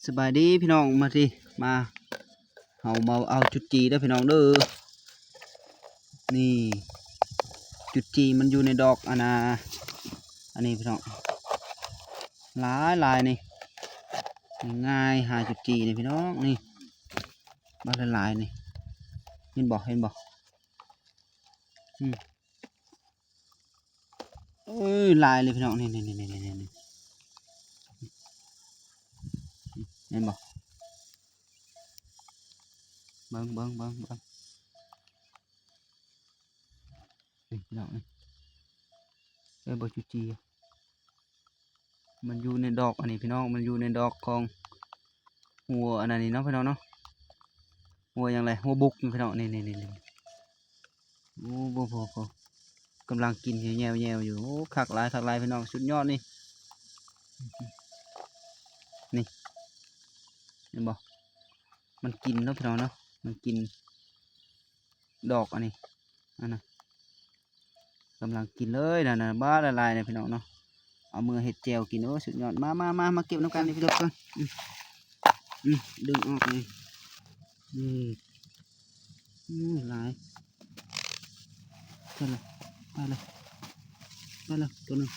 ສະບາຍດີພີ່ນ້ອງ ມາຕິ ມາ ເຮົາມາເອົາຈຸດຈີເດີພີ່ນ້ອງເດີ. ນີ້ ຈຸດຈີມັນຢູ່ໃນດອກອັນນ່າ ອັນນີ້ພີ່ນ້ອງ ຫຼາຍໆ ນີ້ ນີ້ງ່າຍ ຫາຈຸດຈີນີ້ພີ່ນ້ອງ ນີ້ ບັກຫຼາຍໆ ນີ້ ເຫັນບໍ່ ເຫັນບໍ່? ອືມ ເອີຍ ຫຼາຍເລີຍພີ່ນ້ອງ ນີ້ໆ ເຫັນບໍ່? ເບິ່ງ ເບິ່ງ ເບິ່ງ ເບິ່ງ ນີ້ພີ່ນ້ອງ ນີ້ ເອີ ບໍ່ຈຸດຈີ ມັນຢູ່ໃນດອກອັນນີ້ພີ່ນ້ອງ ມັນຢູ່ໃນດອກຂອງຫົວອັນນັ້ນນີ້ເນາະພີ່ນ້ອງເນາະ ຫົວຫຍັງແລະ ຫົວບຸກນີ້ພີ່ນ້ອງ ນີ້ໆ ໂອ້ ໂອ້ ໂອ້ ກຳລັງກິນແຍ່ວໆ ຢູ່ ໂອ້ ຄັກຫຼາຍ ຄັກຫຼາຍພີ່ນ້ອງ ສຸດຍອດນີ້ ນີ້ ເຫັນບໍ່? ມັນກິນເນາະພີ່ນ້ອງເນາະ ມັນກິນ ດອກອັນນີ້ ອັນນະ ກຳລັງກິນເລີຍນະ ນະ ບາດຫຼາຍໆ ນະພີ່ນ້ອງເນາະ ເອົາເມືອເຮັດແຈ່ວກິນ ໂອ້ ສຸດຍອດ ມາ ມາ ມາ ມາເກັບນຳກັນນີ້ພີ່ນ້ອງ ອືມ ອືມ ດຶງອອກນີ້ ນີ້ ໂອ້ ຫຼາຍ ໄປລະ ໄປລະ ໄປລະ ໂຕໜຶ່ງ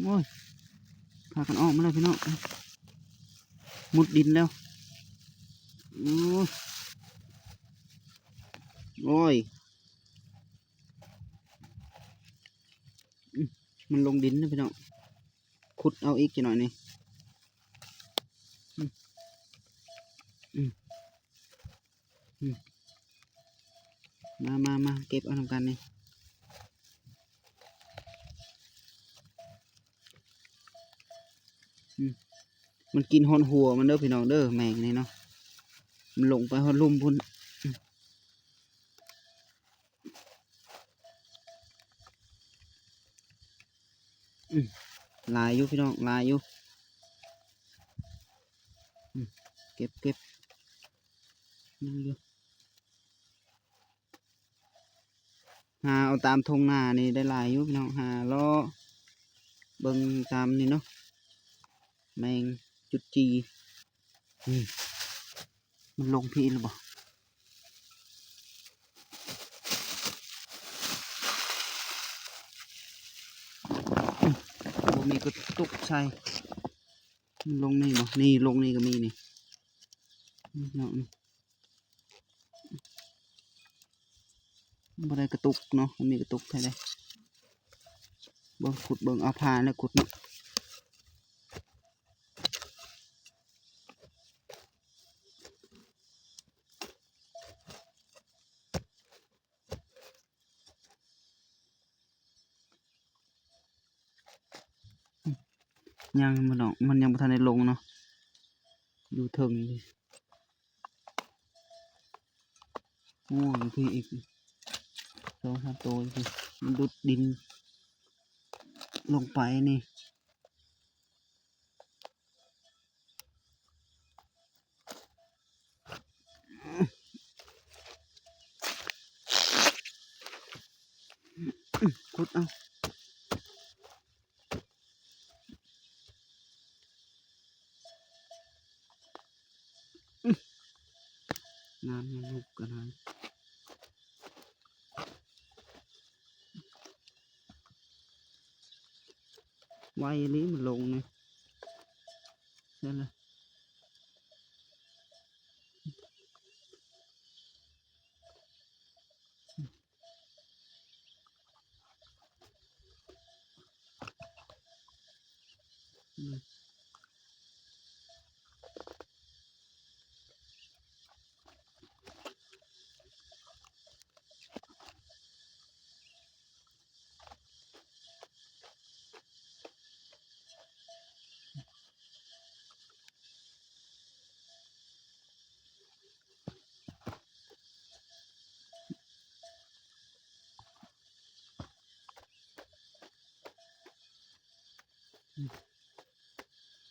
ໂອ້ຍ ພາກັນອອກມາແລ້ວພີ່ນ້ອງ ມຸດດິນແລ້ວ ໂອ້ຍ ໂອ້ຍ ອືມ ມັນລົງດິນນະພີ່ນ້ອງ ຂຸດເອົາອີກຈັກໜ້ອຍນີ້ ອືມ ອືມ ອືມ ມາ ມາ ມາ ເກັບເອົານຳກັນນີ້ ອືມ ມັນກິນຮອດຫົວມັນເດີພີ່ນ້ອງເດີ ແມງນີ້ເນາະ ມັນລົງໄປຮອດລຸ່ມພຸ້ນ ອືມ ອືມ ຫຼາຍຢູ່ພີ່ນ້ອງ ຫຼາຍຢູ່ ອືມ ເກັບ ເກັບ ຍັງຢູ່ ຫາເອົາຕາມທົ່ງນານີ້ໄດ້ຫຼາຍຢູ່ພີ່ນ້ອງ ຫາເລາະເບິ່ງຕາມນີ້ເນາະ ແມງຈຸດຈີ ອືມ ມັນລົງພີ້ແລ້ວບໍ່? ບໍ່ມີກະຕຸກໃສ່ ມັນລົງນີ້ບໍ່? ນີ້ ລົງນີ້ກໍມີນີ້ ນີ້ເນາະ ນີ້ ບໍ່ໄດ້ກະຕຸກເນາະ ມັນມີກະຕຸກໃສ່ເດ້ ເບິ່ງ ຂຸດເບິ່ງ ເອົາຜ່າແລ້ວຂຸດເນາະ. ຍັງບໍ່ເນາະ ມັນຍັງບໍ່ທັນໄດ້ລົງເນາະ ຢູ່ເທິງນີ້ ໂອ້ ຢູ່ພີ້ອີກ ສອງສາມໂຕຢູ່ພີ້ ມັນດຸດດິນລົງໄປນີ້. ຂຸດເອົາ ນ້ຳຍັງຫຼຸກກະໄດ້. ໄວອີ່ຫຼີມັນລົງນີ້ ໃຊ່ລະ.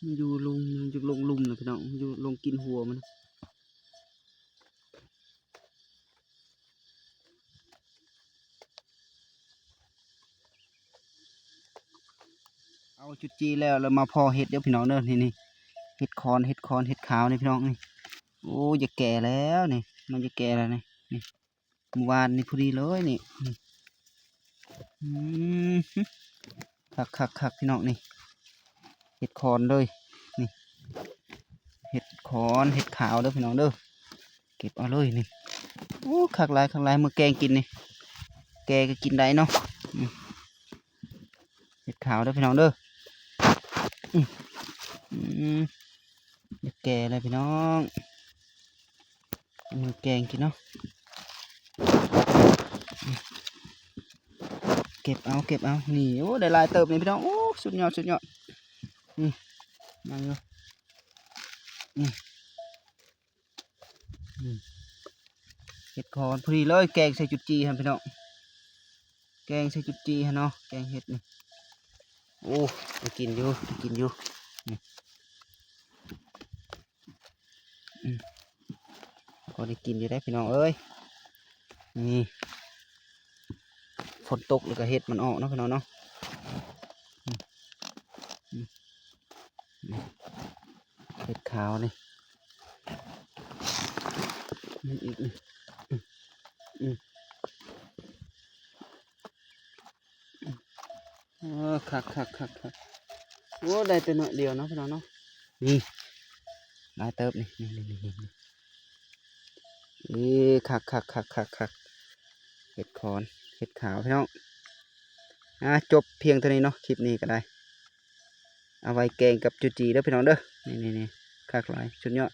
ມັນຢູ່ລົງ ມັນຢູ່ລົງລຸ່ມນະພີ່ນ້ອງ ມັນຢູ່ລົງກິນຫົວມັນ. ເອົາຈຸດຈີແລ້ວ ແລ້ວມາພໍເຫັດເດີພີ່ນ້ອງເດີ ນີ້ ນີ້ ເຫັດຂອນ ເຫັດຂອນ ເຫັດຂາວນີ້ພີ່ນ້ອງນີ້. ໂອ້ ຢາກແກ່ແລ້ວນີ້ ມັນຢາກແກ່ແລ້ວນີ້ ນີ້ ມື້ວານນີ້ພໍດີເລີຍນີ້ ນີ້ ອືມ ຄັກໆໆ ພີ່ນ້ອງນີ້ ເຫັດຂອນເລີຍນີ້ ເຫັດຂອນ ເຫັດຂາວເດີພີ່ນ້ອງເດີ ເກັບເອົາເລີຍນີ້. ໂອ້ ຄັກຫຼາຍ ຄັກຫຼາຍ ມື້ແກງກິນນີ້ ແກງກໍກິນໄດ້ເນາະ. ອືມ ເຫັດຂາວເດີພີ່ນ້ອງເດີ ອືມ ອືມ ຢາກແກ່ແລ້ວພີ່ນ້ອງ ມື້ແກງກິນເນາະ. ເກັບເອົາ ເກັບເອົາ ນີ້ ໂອ້ ໄດ້ຫຼາຍເຕີບນີ້ພີ່ນ້ອງ ໂອ້ ສຸດຍອດ ສຸດຍອດ ນີ້ ມັນຢູ່ ນີ້ ອືມ ເຫັດຂອນພໍດີເລີຍ ແກງໃສ່ຈຸດຈີ່ຫັ້ນພີ່ນ້ອງ ແກງໃສ່ຈຸດຈີ່ຫັ້ນເນາະ ແກງເຫັດນີ້. ໂອ້ ໄດ້ກິນຢູ່ ໄດ້ກິນຢູ່ ນີ້ ອືມ ພໍໄດ້ກິນຢູ່ເດ້ພີ່ນ້ອງເອີຍ ນີ້ ຝົນຕົກແລ້ວກໍເຫັດມັນອອກເນາະພີ່ນ້ອງເນາະ. ອືມ ອືມ ນີ້ ເຫັດຂາວນີ້ ນີ້ອີກນີ້ ອືມ ອືມ ເອີ ຄັກໆໆໆ ໂອ້ ໄດ້ແຕ່ໜ້ອຍດຽວເນາະພີ່ນ້ອງເນາະ ນີ້ ຫຼາຍເຕີບນີ້ ນີ້ໆໆໆ ເອີ ຄັກໆໆໆໆ ເຫັດຂອນ ເຫັດຂາວພີ່ນ້ອງ. ອ່າ ຈົບພຽງເທົ່ານີ້ເນາະ ຄລິບນີ້ກໍໄດ້ ເອົາໄວ້ແກງກັບຈຸດຈີ່ເດີພີ່ນ້ອງເດີ ນີ້ໆໆ ຄັກຫຼາຍ ສຸດຍອດ.